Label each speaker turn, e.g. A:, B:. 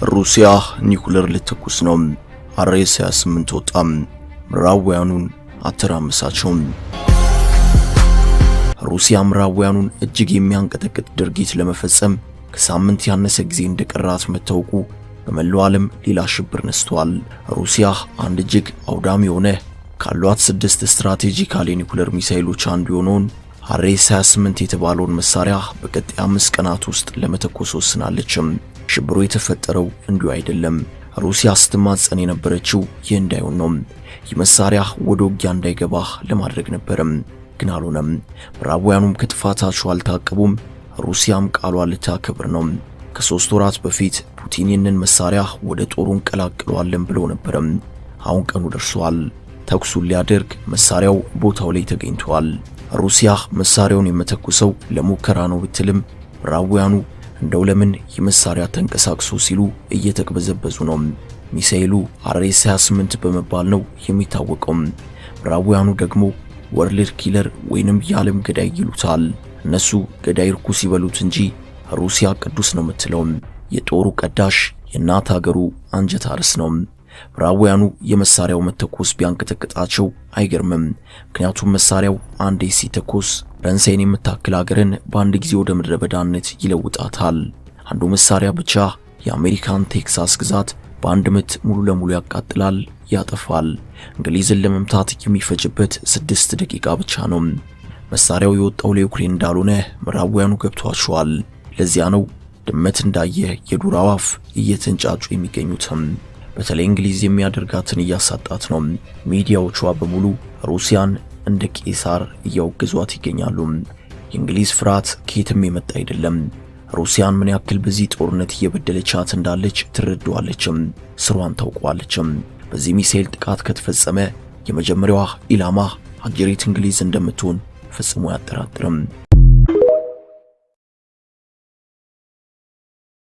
A: ሩሲያ ኒኩለር ልትተኩስ ነው። RS 28 ወጣም፣ ምዕራባውያኑን አተራመሳቸው። ሩሲያ ምዕራባውያኑን እጅግ የሚያንቀጠቅጥ ድርጊት ለመፈጸም ከሳምንት ያነሰ ጊዜ እንደቀራት መታወቁ በመላው ዓለም ሌላ ሽብር ነስቷል። ሩሲያ አንድ እጅግ አውዳሚ የሆነ፣ ካሏት ስድስት ስትራቴጂካል የኒኩለር ሚሳኤሎች አንዱ የሆነውን RS 28 የተባለውን መሳሪያ በቀጣይ 5 ቀናት ውስጥ ለመተኮስ ወስናለችም። ሽብሩ የተፈጠረው እንዲሁ አይደለም። ሩሲያ ስትማጸን የነበረችው ይህ እንዳይሆን ነው። ይህ መሳሪያ ወደ ውጊያ እንዳይገባ ለማድረግ ነበርም፣ ግን አልሆነም። ምዕራባውያኑም ከጥፋታቸው አልታቀቡም። ሩሲያም ቃሏን ልታከብር ነው። ከ3 ወራት በፊት ፑቲን ይህንን መሳሪያ ወደ ጦሩ እንቀላቅለዋለን ብለው ነበርም። አሁን ቀኑ ደርሷል። ተኩሱን ሊያደርግ መሳሪያው ቦታው ላይ ተገኝቷል። ሩሲያ መሳሪያውን የምተኩሰው ለሙከራ ነው ብትልም ምዕራባውያኑ እንደው ለምን ይህ መሳሪያ ተንቀሳቅሶ ሲሉ እየተቅበዘበዙ ነው። ሚሳኤሉ RS 28 በመባል ነው የሚታወቀው። ምዕራባውያኑ ደግሞ world killer ወይንም የዓለም ገዳይ ይሉታል። እነሱ ገዳይ ርኩስ ይበሉት እንጂ ሩሲያ ቅዱስ ነው የምትለው። የጦሩ ቀዳሽ፣ የእናት ሀገሩ አንጀት አርስ ነው። ምዕራባውያኑ የመሳሪያው መተኮስ ቢያንቀጠቅጣቸው አይገርምም። ምክንያቱም መሳሪያው አንዴ ሲተኮስ ፈረንሳይን የምታክል ሀገርን በአንድ ጊዜ ወደ ምድረ በዳነት ይለውጣታል። አንዱ መሳሪያ ብቻ የአሜሪካን ቴክሳስ ግዛት በአንድ ምት ሙሉ ለሙሉ ያቃጥላል፣ ያጠፋል። እንግሊዝን ለመምታት የሚፈጅበት 6 ደቂቃ ብቻ ነው። መሳሪያው የወጣው ለዩክሬን እንዳልሆነ ምዕራባውያኑ ገብቷቸዋል። ለዚያ ነው ድመት እንዳየ የዱር አዋፍ እየተንጫጩ የሚገኙትም። በተለይ እንግሊዝ የሚያደርጋትን እያሳጣት ነው። ሚዲያዎቿ በሙሉ ሩሲያን እንደ ቄሳር እያወገዟት ይገኛሉ። የእንግሊዝ ፍርሃት ከየትም የመጣ አይደለም። ሩሲያን ምን ያክል በዚህ ጦርነት እየበደለቻት እንዳለች ትረዳዋለችም፣ ስሯን ታውቀዋለችም። በዚህ ሚሳኤል ጥቃት ከተፈጸመ የመጀመሪያዋ ኢላማ ሀገሪት እንግሊዝ እንደምትሆን ፈጽሞ አያጠራጥርም።